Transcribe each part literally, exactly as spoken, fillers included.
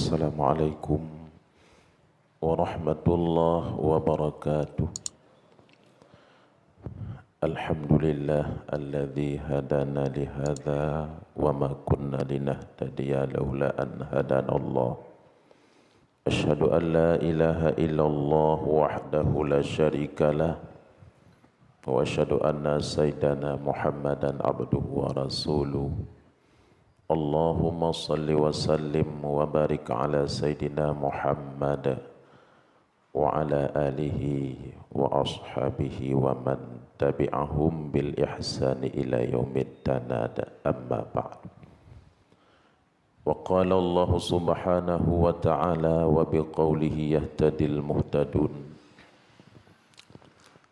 Assalamualaikum warahmatullahi wabarakatuh. Alhamdulillah alladzi hadana li hadza wa ma kunna linahtadiya laula an hadanallah. Asyhadu an la ilaha illallah wahdahu la syarikalah, wa asyhadu anna sayyidana Muhammadan abduhu wa rasuluh. Allahumma salli wa sallim wa barik ala sayyidina Muhammad wa ala alihi wa ashabihi wa man tabi'ahum bil ihsani ila yaumit tanad, amma ba'd. Wa qala Allahu subhanahu wa ta'ala wa biqaulihi yahtadil muhtadun.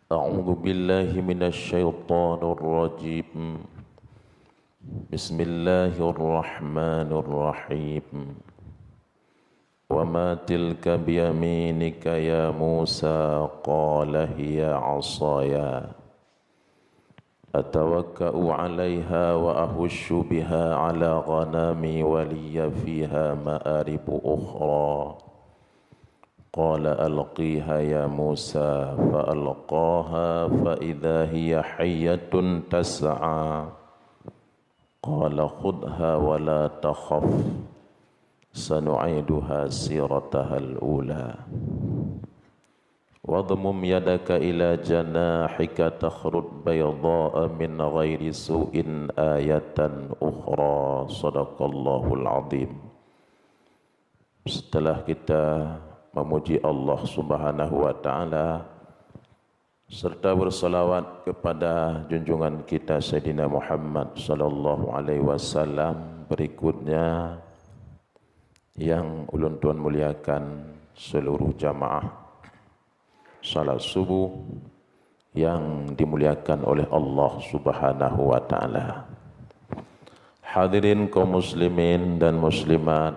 A'udzu billahi minasy syaithanir rajim. Bismillahirrahmanirrahim. Wa ma tilka biyaminika ya Musa, qala hiya 'ashaya atawakka'u 'alaiha wa ahushu biha 'ala ghanami wa liya fiha ma'aribu ukhra. Qala alqiha ya Musa, fa alqaha fa idza hiya hayyatun tas'a. Qala khudhha wa la takhaf, sanu'iduha siratahal ula. Wadmum yadaka ila janahika takhruj baydha'a min ghairi su'in ayatan ukhra. Sadaqallahul azim. Setelah kita memuji Allah Subhanahu wa Ta'ala, serta bersalawat kepada junjungan kita Sayyidina Muhammad sallallahu alaihi wasallam, berikutnya yang ulôn tuan muliakan seluruh jamaah salat subuh yang dimuliakan oleh Allah Subhanahu wa Ta'ala. Hadirin kaum muslimin dan muslimat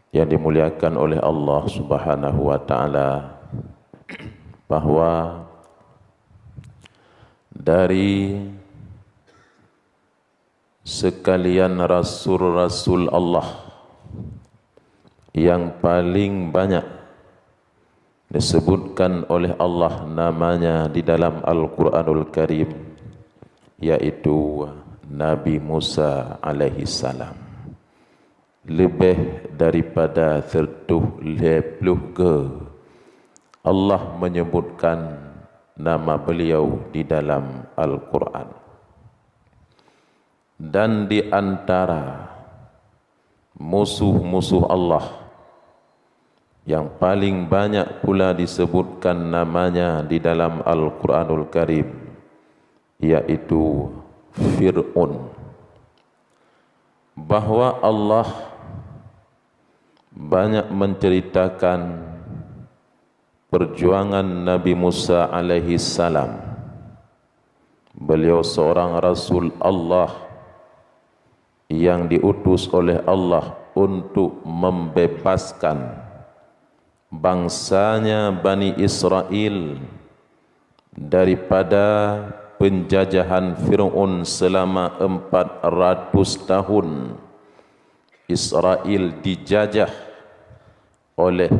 yang dimuliakan oleh Allah Subhanahu wa Ta'ala, bahwa dari sekalian rasul-rasul Allah yang paling banyak disebutkan oleh Allah namanya di dalam Al-Quranul Karim, yaitu Nabi Musa alaihi salam. Leubeh daripada sireutoh lhée ploh goe Allah menyebutkan nama beliau di dalam Al-Quran. Dan di antara musuh-musuh Allah yang paling banyak pula disebutkan namanya di dalam Al-Quranul Karim, yaitu Fir'aun. Bahwa Allah banyak menceritakan perjuangan Nabi Musa alaihi salam. Beliau seorang rasul Allah yang diutus oleh Allah untuk membebaskan bangsanya Bani Israel daripada penjajahan Fir'aun selama empat ratus tahun. Israel dijajah oleh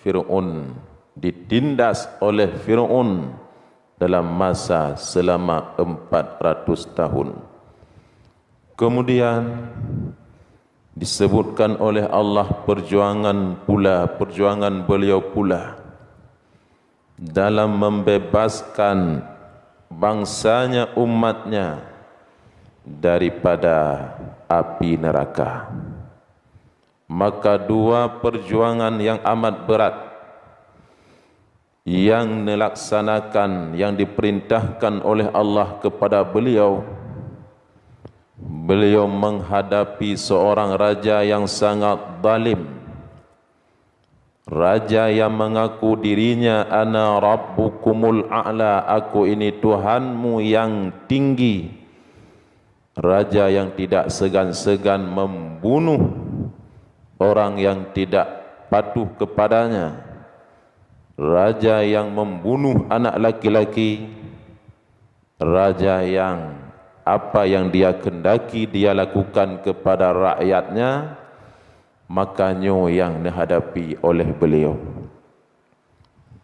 Fir'aun, ditindas oleh Fir'aun dalam masa selama empat ratus tahun. Kemudian disebutkan oleh Allah perjuangan pula, perjuangan beliau pula dalam membebaskan bangsanya, umatnya, daripada api neraka. Maka dua perjuangan yang amat berat yang nelaksanakan, yang diperintahkan oleh Allah kepada beliau. Beliau menghadapi seorang raja yang sangat zalim. Raja yang mengaku dirinya, "Ana rabbukumul a'la, aku ini Tuhanmu yang tinggi." Raja yang tidak segan-segan membunuh orang yang tidak patuh kepadanya. Raja yang membunuh anak laki-laki. Raja yang apa yang dia kehendaki dia lakukan kepada rakyatnya, Maka nyoe nyang neuhadapi oleh beliau.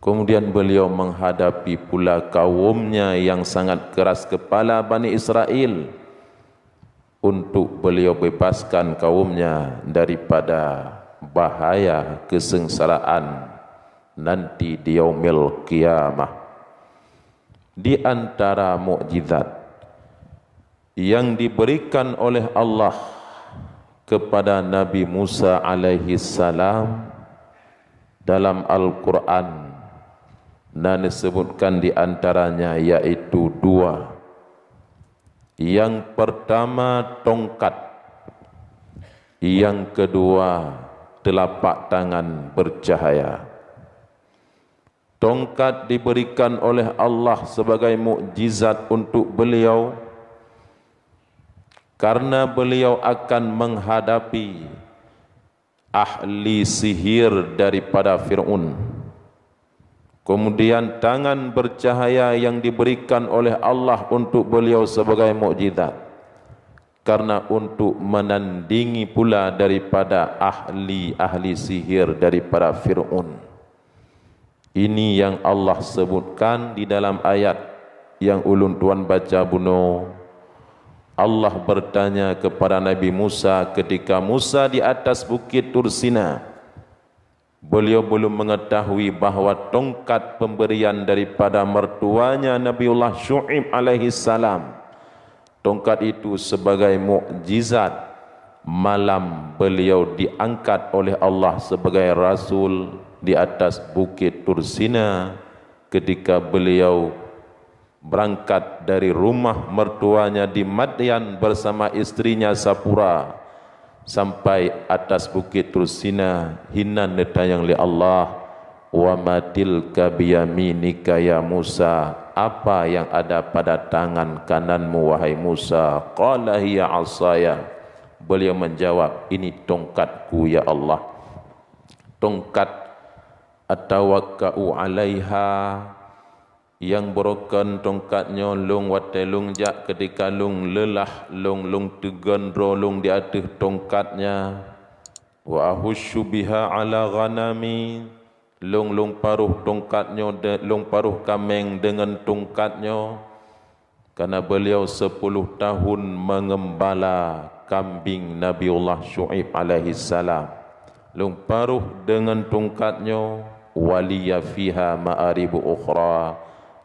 Kemudian beliau menghadapi pula kaumnya yang sangat keras kepala, Bani Israel, untuk beliau bebaskan kaumnya daripada bahaya kesengsaraan nanti di Yaumil Qiyamah. Di antara mukjizat yang diberikan oleh Allah kepada Nabi Musa alaihi salam dalam Al-Quran, na disebutkan di antaranya, yaitu dua. Yang pertama tongkat, yang kedua telapak tangan bercahaya. Tongkat diberikan oleh Allah sebagai mukjizat untuk beliau, karena beliau akan menghadapi ahli sihir daripada Fir'aun. Kemudian tangan bercahaya yang diberikan oleh Allah untuk beliau sebagai mukjizat, karena untuk menandingi pula daripada ahli-ahli sihir daripada Fir'aun. Ini yang Allah sebutkan di dalam ayat yang ulôn tuan baca bunoe. Allah bertanya kepada Nabi Musa ketika Musa di atas bukit Tursina. Beliau belum mengetahui bahwa tongkat pemberian daripada mertuanya Nabiullah Syu'aib alaihi salam, tongkat itu sebagai mukjizat malam beliau diangkat oleh Allah sebagai rasul di atas bukit Tursina, ketika beliau berangkat dari rumah mertuanya di Madyan bersama istrinya Safura sampai atas bukit Tursina, hinan neutanyong lé Allah, "Wa ma tilka biyaminika ya Musa?" "Apa yang ada pada tangan kananmu, wahai Musa?" "Qala hiya asaya." Beliau menjawab, "Ini tongkatku, ya Allah. Tongkat atawakka'u 'alaiha, nyang beurukon tongkat nyoe lôn watée lôn jak ketika lôn leulah, lôn, lôn teugon droe lôn di ateueh tongkat nyan. Wa ahusyu biha 'ala ghanami, lôn, lôn paroh tongkat nyoe de-, lôn paroh kaméng deungon tongkat nyoe." Karena beliau sepuluh tahun mengembala kambing Nabiullah Syu'aib alaihi salam. Lôn paroh deungon tongkat nyoe, "Wa liya fiha ma'aribu ukhra,"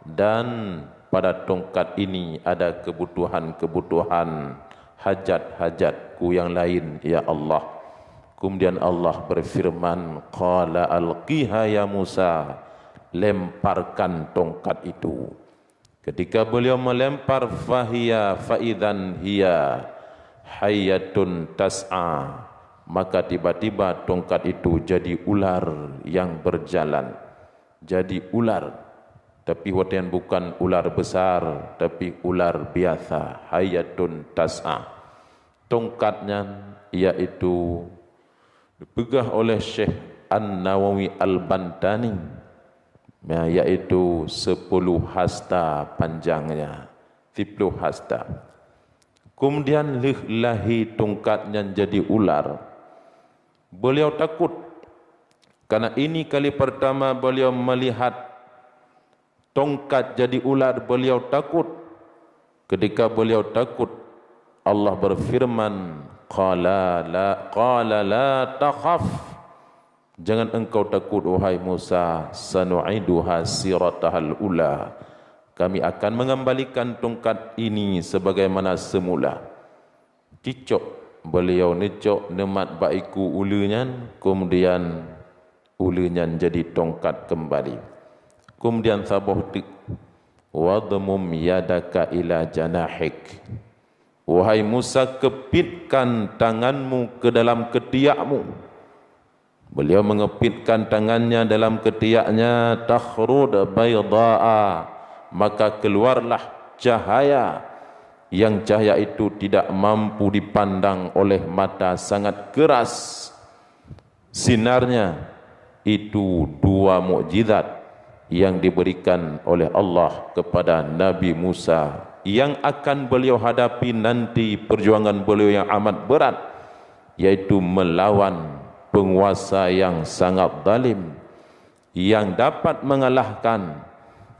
dan pada tongkat ini ada kebutuhan-kebutuhan, hajat-hajatku yang lain, ya Allah. Kemudian Allah berfirman, "Qala alqiha ya Musa," "Lemparkan tongkat itu." Ketika beliau melempar, fahiya, faidan hiya hayyatun tas'a, maka tiba-tiba tongkat itu jadi ular yang berjalan. Jadi ular, tapi watée nyan bukan ular besar, tapi ular biasa, hayyatun tas'a. Tongkat nyan yaitu dipeugah oleh Syekh An-Nawawi Al-Bantani, ya, yaitu sepuluh hasta panjangnya, siploh hasta. Kemudian lheueh lahé tongkat nyan jadi ular, beliau takot. Karena ini kali pertama beliau melihat tongkat jadi ular, beliau takot. Ketika beliau takot, Allah berfirman, "Qala la, qala la takhaf." "Jangan engkau takut, wahai Musa, sanu'iduha siratahal ula." Kami akan mengembalikan tongkat ini sebagaimana semula. Cicok beliau neucok neumat bak iku uleue nyan, kemudian uleue nyan jadi tongkat keumbali. Kemudian saboh teuk, "Wadmum yadaka ila janahik." "Wahai Musa, keupitkan tanganmu ke dalam keutiakmu." Beliau mengeupitkan tangannya dalam keutiaknya, "Takhrud baydha'a," maka keluarlah cahaya, yang cahaya itu tidak mampu dipandang oleh mata, sangat keras sinarnya. Itu dua mukjizat yang diberikan oleh Allah kepada Nabi Musa, yang akan beliau hadapi nanti perjuangan beliau yang amat berat, yaitu melawan penguasa yang sangat zalim, yang dapat mengalahkan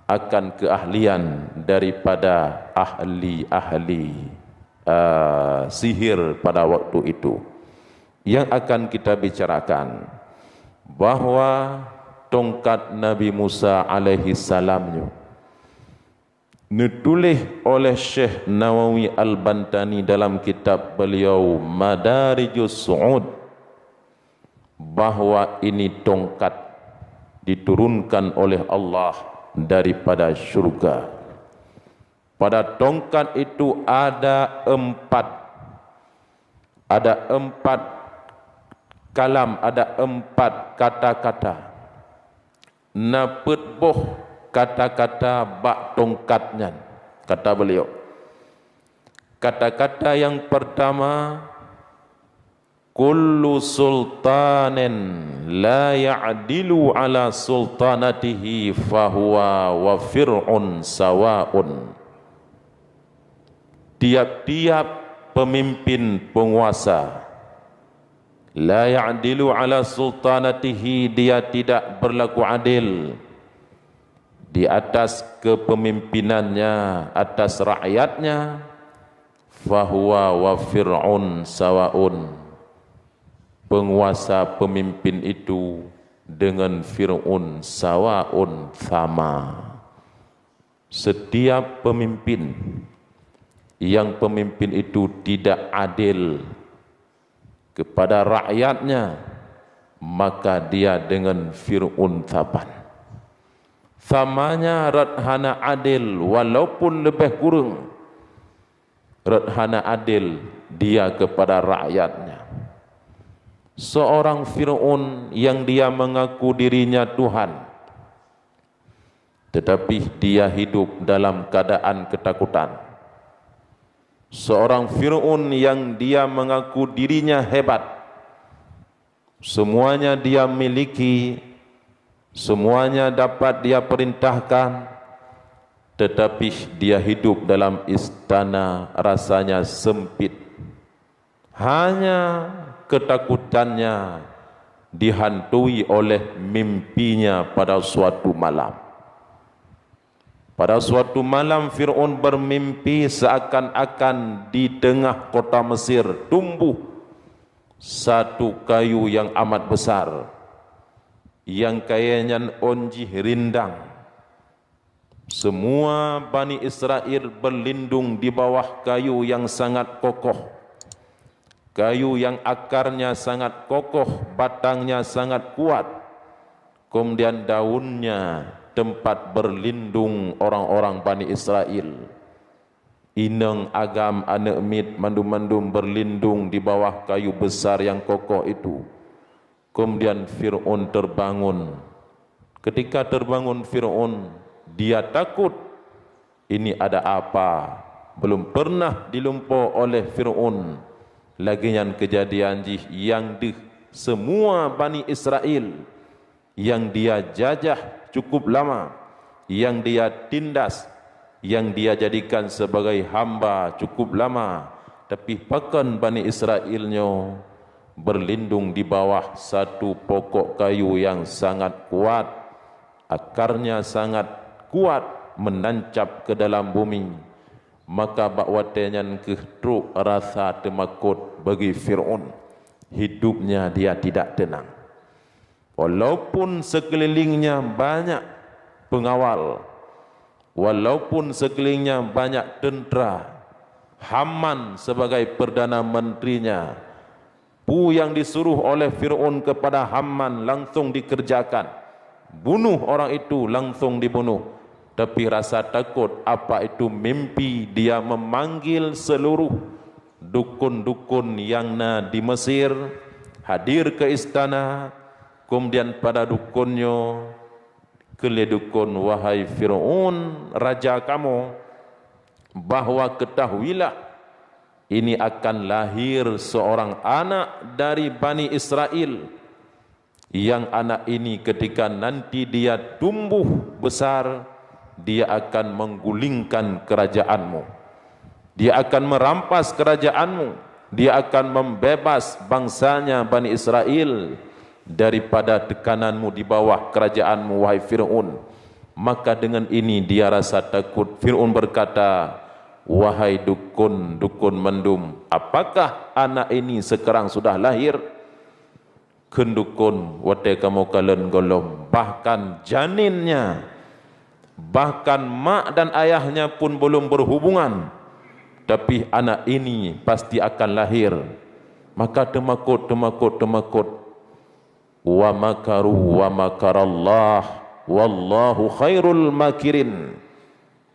akan keahlian daripada ahli-ahli, eh, sihir pada waktu itu. Yang akan kita bicarakan bahwa tongkat Nabi Musa alaihi salam nyoe neutuléh oleh Syekh Nawawi Al-Bantani dalam kitab beliau Madarijus Su'ud, bahwa ini tongkat diturunkan oleh Allah daripada syurga. Pada tongkat itu ada empat, ada empat kalam, ada empat kata-kata. Na peuet boh kata-kata bak tongkat nyan, kata beliau. Kata-kata yang pertama, "Kullu sultanin la ya'dilu ala sultanatihi fahuwa wa Fir'un sawaun." Tiap-tiap pemimpin penguasa, la ya'dilu ala sultanatihi, dia tidak berlaku adil di atas kepemimpinannya, atas rakyatnya, fahuwa wa Fir'un sawaun. Penguasa pemimpin itu dengan Fir'un sawaun sama. Setiap pemimpin yang pemimpin itu tidak adil kepada rakyatnya, maka dia dengan Fir'un saban. Samanya rot hana adil, walaupun lebih kurang, rot hana adil dia kepada rakyatnya. Seorang Fir'un yang dia mengaku dirinya Tuhan, tetapi dia hidup dalam keadaan ketakutan. Seorang Fir'un yang dia mengaku dirinya hebat, semuanya dia miliki, semuanya dapat dia perintahkan, tetapi dia hidup dalam istana rasanya sempit. Hanya ketakutannya dihantui oleh mimpinya pada suatu malam. Pada suatu malam, Fir'aun bermimpi seakan-akan di tengah kota Mesir tumbuh satu kayu yang amat besar, yang kayée nyan ôn jih rindang. Semua Bani Israel berlindung di bawah kayu yang sangat kokoh, kayu yang akarnya sangat kokoh, batangnya sangat kuat. Kemudian daunnya tempat berlindung orang-orang Bani Israel. Inong, agam, aneuëk miet, mandum-mandum berlindung di bawah kayu besar yang kokoh itu. Kemudian Fir'aun terbangun. Ketika terbangun Fir'aun, dia takut. Ini ada apa? Belum pernah dilumpoe oleh Fir'aun lagée nyan kejadian jih nyang deuh. Semua Bani Israel yang dia jajah cukup lama, yang dia tindas, yang dia jadikan sebagai hamba cukup lama, tapi pakon Bani Israel nyoe berlindung di bawah satu pokok kayu yang sangat kuat, akarnya sangat kuat menancap ke dalam bumi. Maka bak watée nyan kheueh trok rasa teumakot bagi Fir'aun. Hidupnya dia tidak tenang. Walaupun sekelilingnya banyak pengawal, walaupun sekelilingnya banyak tentera, Haman sebagai perdana menterinya, peue nyang disuruh oleh Fir'aun kepada Haman langsung dikerjakan. Bunuh orang itu, langsung dibunuh. Tapi rasa takut, apa itu mimpi, dia memanggil seluruh dukun-dukun nyang na di Mesir hadir ke istana. Kemudian pada dukun nyoe, kheun lé dukun, "Wahai Fir'aun, raja kamoe, bahwa ketahuilah, ini akan lahir seorang anak dari Bani Israel, yang anak ini ketika nanti dia tumbuh besar, dia akan menggulingkan kerajaanmu. Dia akan merampas kerajaanmu. Dia akan membebas bangsanya Bani Israel daripada teukananmu di bawah kerajaanmu, wahai Fir'aun. Maka dengan ini dia rasa takut. Fir'aun berkata, "Wahai dukun-dukun mandum, apakah anak ini sekarang sudah lahir?" Kheun dukun, watée kamoe kalon gohlom, bahkan janinnya, bahkan mak dan ayahnya pun belum berhubungan, tapi anak ini pasti akan lahir. Maka teumakot, teumakot, teumakot. Wa makaru wa makarallah, wallahu khairul makirin.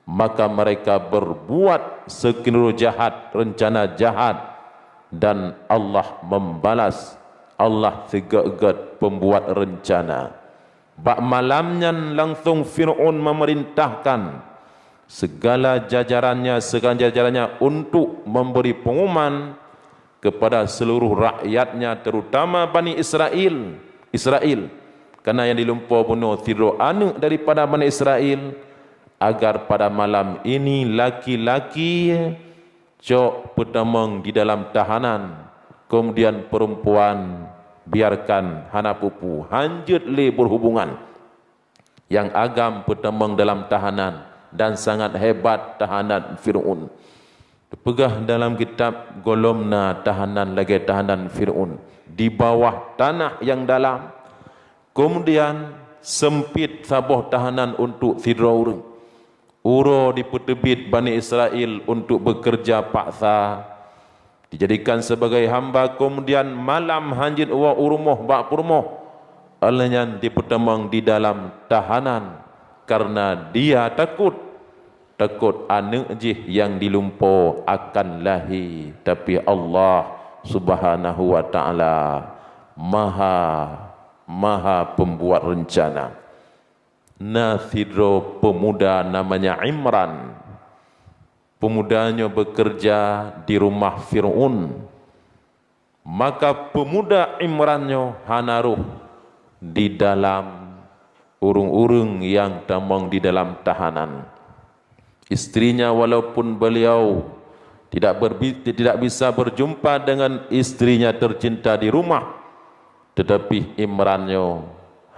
Maka mereka berbuat sekeunuru jahat, rencana jahat, dan Allah membalas, Allah sigeut-geut pembuat rencana. Bak malam nyan langsung Fir'aun memerintahkan segala jajarannya, segala jajarannya untuk memberi pengumuman kepada seluruh rakyatnya, terutama Bani Israel, Israel, karena nyang dilumpo bunoe sidroe aneuëk daripada Bani Israel, agar pada malam ini laki-laki cok peutamong di dalam tahanan, kemudian perempuan biarkan hana peue-peue, hanjeuet lé berhubungan. Nyang agam peutamong dalam tahanan, dan sangat hebat tahanan Fir'aun. Teupeugah dalam kitab gohlom na tahanan lagée tahanan Fir'aun di bawah tanah nyang dalam. Kemudian sempit saboh tahanan untuk sidroe ureuëng. Uroe dipeuteubiet Bani Israel untuk bekerja paksa, dijadikan sebagai hamba, kemudian malam hanjeuet woe u rumoh bak peurumoh. Óh lheueh nyan dipeutamong di dalam tahanan, karena dia takut, takut aneuëk jih nyang dilumpo akan lahé. Tapi Allah Subhanahu wa Ta'ala Maha, Maha Pembuat Rencana. Na sidroe peumuda namanya Imran. Peumuda nyoe bekerja di rumah Fir'aun. Maka peumuda Imran nyoe hana rhoh di dalam ureuëng-ureuëng nyang tamong di dalam tahanan. Istrinya, walaupun beliau tidak berbi-, tidak bisa berjumpa dengan istrinya tercinta di rumah, tetapi Imran nyoe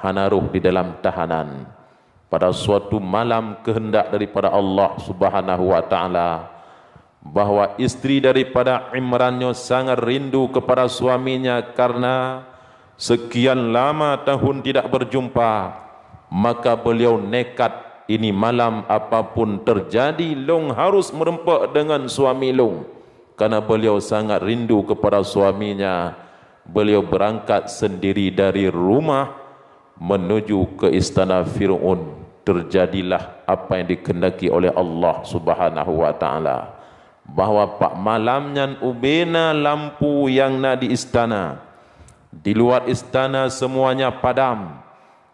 hana rhoh di dalam tahanan. Pada suatu malam keuheundak daripada Allah Subhanahu wa Ta'ala, bahwa istri daripada Imran nyoe sangat rindu kepada suaminya karena sekian lama tahun tidak berjumpa, maka beliau nekat, "Ini malam apapun terjadi, lôn harus meureumpok dengan suami lôn." Karena beliau sangat rindu kepada suaminya, beliau berangkat sendiri dari rumah menuju ke istana Fir'aun. Terjadilah apa yang dikehendaki oleh Allah Subhanahu wa Ta'ala, bahwa bak malam nyan ubena lampu nyang na di istana. Di luar istana semuanya padam.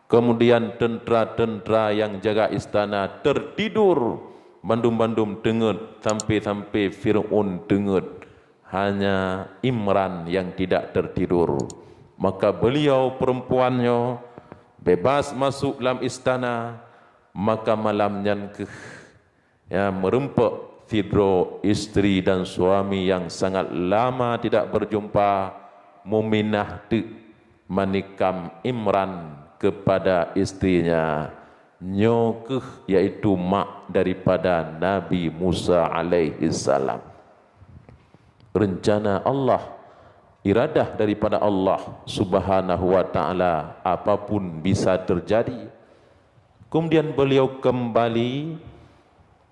Kemudian tentera-tentera nyang jaga istana tertidur, bandum-bandum teungeut, sampai-sampai Fir'aun teungeut. Hanya Imran nyang tidak tertidur. Maka beliau, perempuan nyoe, bebas masuk lam istana. Maka malam nyan keuh, ya, meureumpok sidroe istri dan suami nyang sangat lama tidak berjumpa, Muminah teuk manikam Imran kepada istrinya. Nyoe keuh, yaitu mak daripada Nabi Musa alaihissalam. Rencana Allah, iradah daripada Allah Subhanahu wa Ta'ala, apapun bisa terjadi. Kemudian beliau kembali,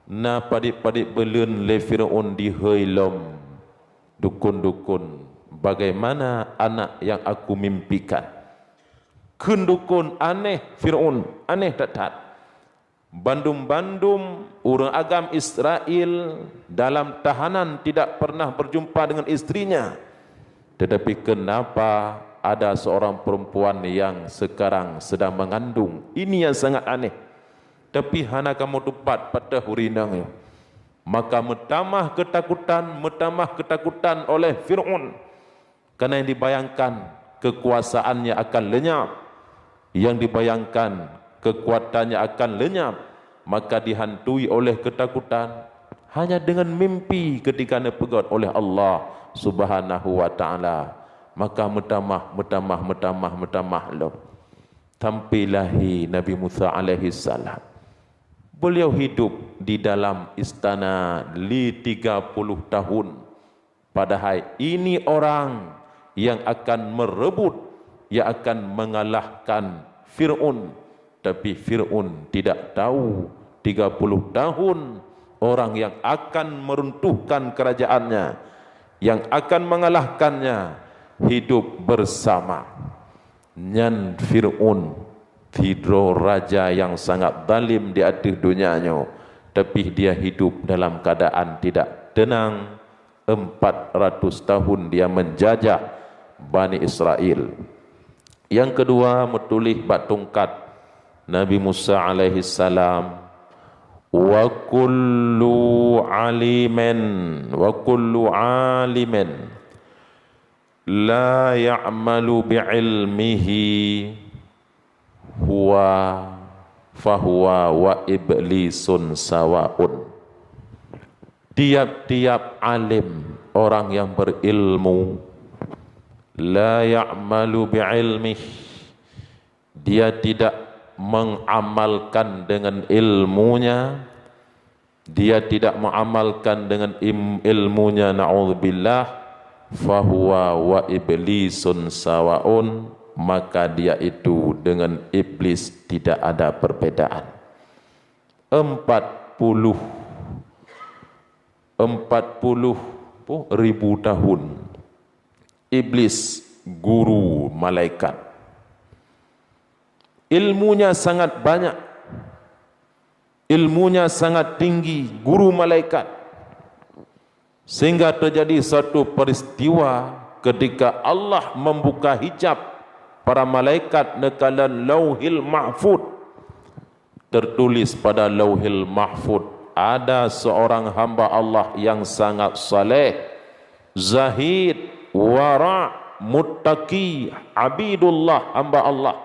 na padit-padit buleuen lé Fir'aun dihôi lom dukun-dukun, "Bagaimana anak yang aku mimpikan?" Kheun dukun, "Aneh, Fir'aun, aneh that-that. Bandum-bandum ureuëng agam Israel dalam tahanan tidak pernah berjumpa dengan istrinya. Tetapi kenapa ada seorang perempuan yang sekarang sedang mengandung? Ini yang sangat aneh. Tapi hana kamoe tupat patéh ureuëng inong nyoe." Maka meutamah keutakutan, meutamah keutakutan oleh Fir'aun. Karena yang dibayangkan kekuasaannya akan lenyap, yang dibayangkan kekuatannya akan lenyap, maka dihantui oleh keutakutan, Hanya dengan mimpi ketika neupeugét oleh Allah Subhanahu wa Ta'ala, maka meutamah, meutamah, meutamah, meutamah lom. Sampai lahé Nabi Musa alaihissalam. Beliau hidup di dalam istana li tiga puluh tahun. Padahai ini orang yang akan merebut, yang akan mengalahkan Fir'aun. Tapi Fir'aun tidak tahu, tiga puluh tahun orang yang akan meruntuhkan kerajaannya, yang akan mengalahkannya, hidup bersama. Nyan Fir'aun, sidroe raja nyang sangat zalim di ateueh donya nyoe, tapi dia hidup dalam keadaan tidak tenang. Empat ratus tahun dia menjajah Bani Israel. Nyang keudua, meutuléh bak tungkat Nabi Musa alaihissalam, "Wa kullu alimin, wa kullu alimin la ya'malu bi ilmihi huwa fahuwa wa iblisun sawaun." Tiap-tiap alim, orang yang berilmu, la ya'malu bi ilmih, dia tidak mengamalkan dengan ilmunya, dia tidak mengamalkan dengan im-, ilmunya, naudzubillah, fahuwa wa iblisun sawaun, maka dia itu dengan iblis tidak ada perbedaan. Empat puluh, empat puluh ribu tahun iblis guru malaikat. Ilmunya sangat banyak, ilmunya sangat tinggi, guru malaikat. Sehingga terjadi suatu peristiwa ketika Allah membuka hijab para malaikat neukalon Lauhil Mahfud. Tertulis pada Lauhil Mahfud, ada seorang hamba Allah yang sangat saleh, zahid, wara, muttaqi, abidullah, hamba Allah.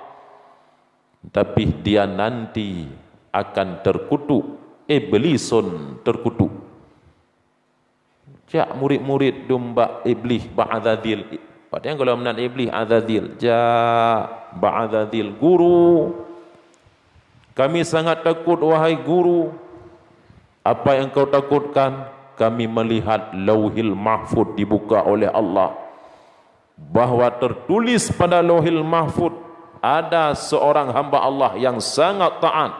Tapi dia nanti akan terkutuk, iblisun terkutuk. Jak murid-murid dum bak Iblih, bak Azazil. Padahai golom nan Iblih, Azazil. Jak bak Azazil, "Guru, kami sangat takut, wahai guru." "Apa yang kau takutkan?" "Kami melihat Lauhil Mahfud dibuka oleh Allah, bahwa tertulis pada Lauhil Mahfud ada seorang hamba Allah yang sangat taat,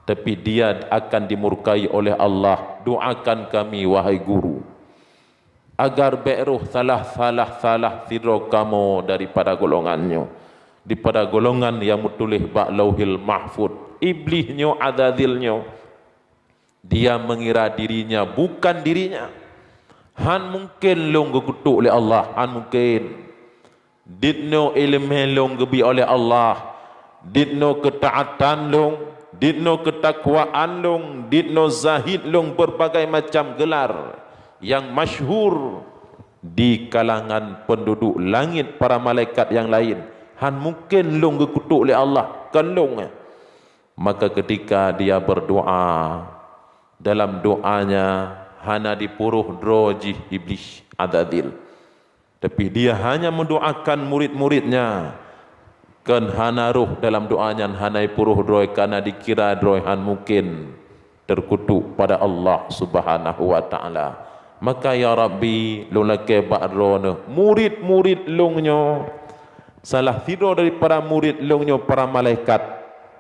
tapi dia akan dimurkai oleh Allah. Doakan kami, wahai guru, agar bék roh salah, salah, salah sidroe kamoe daripada golongan nyoe, daripada golongan nyang meutuléh bak Lauhil Mahfud." Iblih nyoe, Azazil nyoe, dia mengira dirinya bukan dirinya. "Han mungken lôn geukutuk lé Allah, han mungken. Dit nyoe iéleumé lôn geubri oleh Allah, dit nyoe keutaatan lôn, dit nyoe keutakwaan lôn, dit nyoe zahid lôn berbagai macam gelar nyang masyhur di kalangan penduduk langét, para malaikat nyang laén. Han mungken lôn geukutuk lé Allah, kon lôn." Maka ketika dia berdoa, dalam doanya hana dipuroh droe jih Iblih, Azazil. Tapi dia hanya mendoakan murid-muridnya, kon hana roh dalam doa nyan, hana jipuroh droe, karena dikira droe han mungken terkutuk pada Allah Subhanahu wa Ta'ala. Maka, "Ya Rabbi, lôn lakée bak Droeneuh, murid-murid lôn nyoe, salah sidroe daripada murid lôn nyoe para malaikat,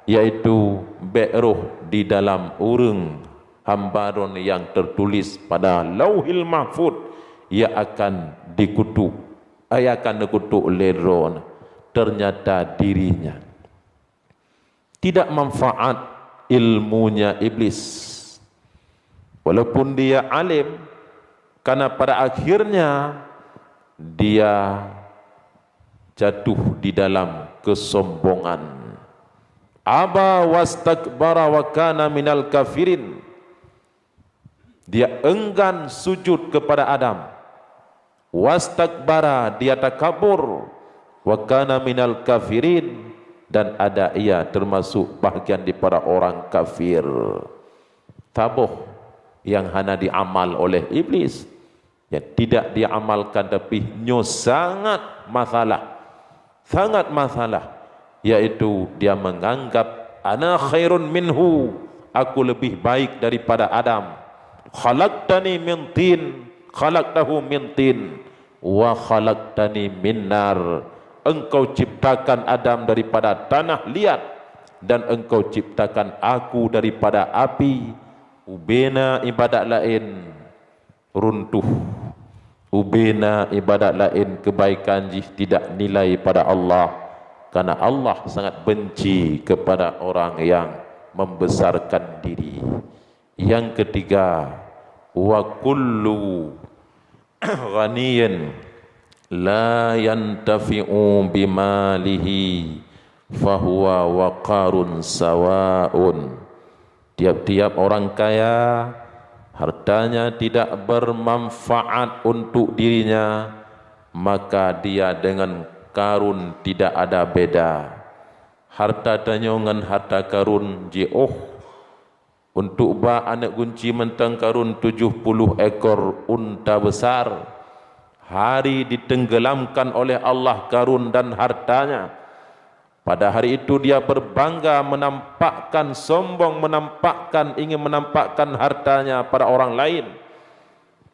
yaitu bék roh di dalam ureuëng hamba Droeneuh nyang tertulis pada Lauhil Mahfud, ia akan dikutuk, ia akan dikutuk lé Droeneuh." Ternyata dirinya tidak manfaat ilmunya Iblis. Walaupun dia alim, karena pada akhirnya dia jatuh di dalam kesombongan. Aba wastakbara wa kana minal kafirin. Dia enggan sujud kepada Adam. Wastakbara, dia takabur. Wa kana minal kafirin, dan ada ia termasuk bahagian daripada orang kafir. Saboh yang hana diamal oleh iblis, yang tidak diamalkan, tapi nyoe sangat masalah, sangat masalah, yaitu dia menganggap, "Ana khairun minhu," aku lebih baik daripada Adam. "Khalaqtani min tin, khalaqtahu min tin, wa khalaqtani min nar." Engkau ciptakan Adam daripada tanah liat, dan engkau ciptakan aku daripada api. Ubena ibadat laén runtuh. Ubena ibadat laén kebaikan jih tidak nilai pada Allah, karena Allah sangat benci kepada orang yang membesarkan diri. Yang ketiga, "Wa kullu ghaniyin la yantafi'u bimalihi fahuwa wa Qarun sawaun." Tiap-tiap orang kaya, hartanya tidak bermanfaat untuk dirinya, maka dia dengan Qarun tidak ada beda. Harta tanyoe ngon harta Qarun jiôh. Untuk ba aneuëk gunci mantong Qarun tujoh puluh ekor unta besar. Hari ditenggelamkan oleh Allah Qarun dan hartanya. Pada hari itu dia berbangga, menampakkan sombong, menampakkan, ingin menampakkan hartanya pada orang lain.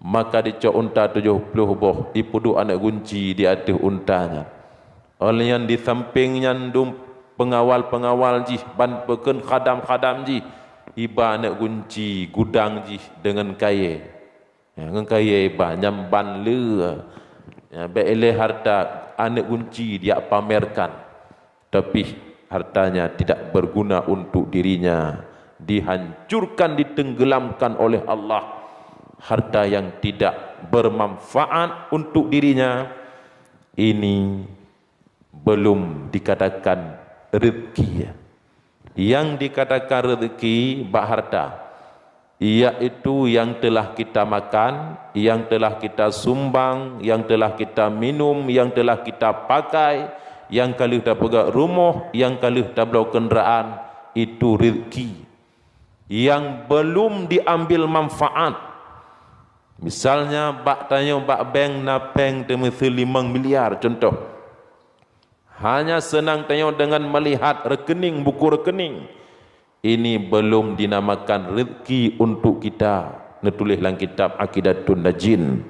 Maka dicok unta tujoh puluh boh, ipeuduek aneuëk gunci di ateueh unta nyan. Óh lheueh nyan di sampéng nyan dum peungawal-peungawal jih, ban peukheun khadam-khadam jih, iba aneuëk gunci gudang jih deungon kayée. Ya, ngon kayée iba, nyan ban le. Ya, bék ilée harta aneuëk gunci dijak pamerkan. Tapi hartanya tidak berguna untuk dirinya, dihancurkan, ditenggelamkan oleh Allah. Harta yang tidak bermanfaat untuk dirinya, ini belum dikatakan rezeki. Yang dikatakan rezeki bak harta, yaitu yang telah kita makan, yang telah kita sumbang, yang telah kita minum, yang telah kita pakai, nyang ka lheueh tapeugah rumoh, nyang ka lheueh tabloe keundaraan, itu rezeki. Yang belum diambil manfaat. Misalnya, bak tanyoe bak bank na péng teumiseue limong miliar, contoh. Hanya seunang tanyoe deungon meulihat rekening, buku rekening. Ini belum dinamakan rezeki untuk kita, neutuléh lam kitab Aqidatun Najin.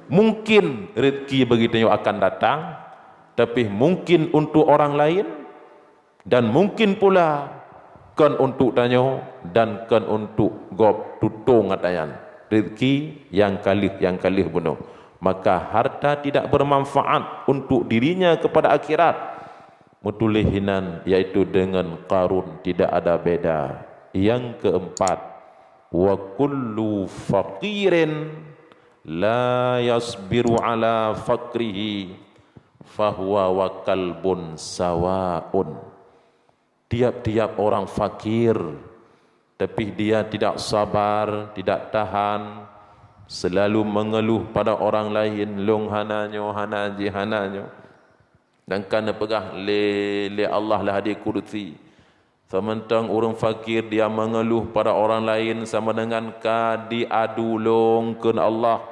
Mungkin rezeki bagi tanyoe akan datang, tapi mungkin untuk orang lain, dan mungkin pula kon untuk tanyoe dan kon untuk gob tutong ata nyan. Rezeki nyang ka lheueh, nyang ka lheueh bunoe. Maka harta tidak bermanfaat untuk dirinya kepada akhirat. Meutuléh inan, yaitu deungon Qarun tidak ada beda. Yang keempat, "Wa kullu faqirin la yasbiru ala faqrihi fahuwa wa kalbun sawaun." Tiap-tiap orang fakir, tapi dia tidak sabar, tidak tahan, selalu mengeluh pada orang lain, "Lôn hana nyoe, hana jih, hana nyoe." Dan ka neupeugah lé, lé Allah lam hadis kudusi, "Seumantong ureuëng fakir dia mengeluh pada orang lain sama dengan ka diadu lôn keu Allah.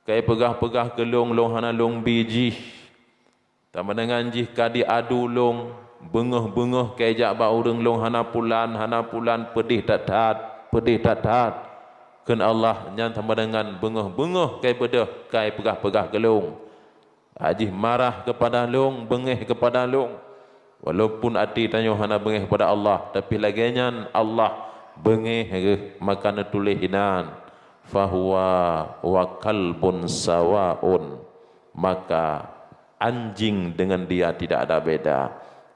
Kai peugah-peugah keu lôn, lôn hana lôn bi jih. Sama dengan jih ka diadu lôn, beungöh-beungöh kai jak bak ureuëng, lôn hana pulan, hana pulan, peudeh that-that, peudeh that-that." Kheun Allah, "Nyan sama dengan beungöh-beungöh kai beudôh, kai peugah-peugah keu lôn. Ajih marah keupada lôn, beungéh keupada lôn." Walaupun até tanyoe hana beungéh keupada Allah, tapi lagée nyan Allah beungéh geuh, maka neutuléh inan, "Fahuwa wa kalbun sawaun." Maka anjing dengan dia tidak ada beda.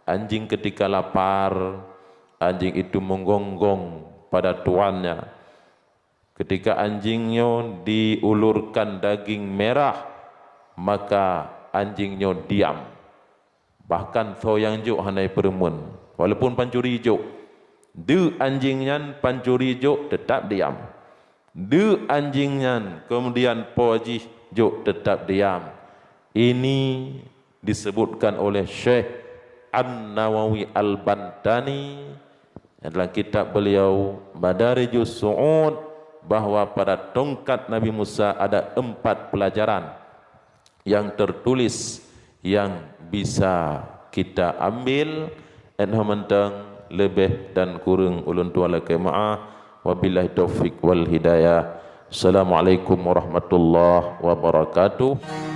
Anjing ketika lapar, anjing itu menggonggong pada tuannya. Ketika anjing nyoe diulurkan daging merah, maka anjing nyoe diam. Bahkan soe nyang jok hana jipeureumeun, walaupun pancuri jok. Deuk anjing nyan pancuri jok, teutap diam. Deuk anjing nyan, kemudian po jih jok, teutap diam. Ini disebutkan oleh Syekh An-Nawawi Al-Bantani Dalam kitab beliau, Madarijus Su'ud, bahwa pada tongkat Nabi Musa ada empat pelajaran yang tertulis yang bisa kita ambil. Enho mantong, leubeh dan kureueng ulôn tuan lakée meu'ah. Wabillahi taufik wal hidayah. Assalamualaikum warahmatullahi wabarakatuh.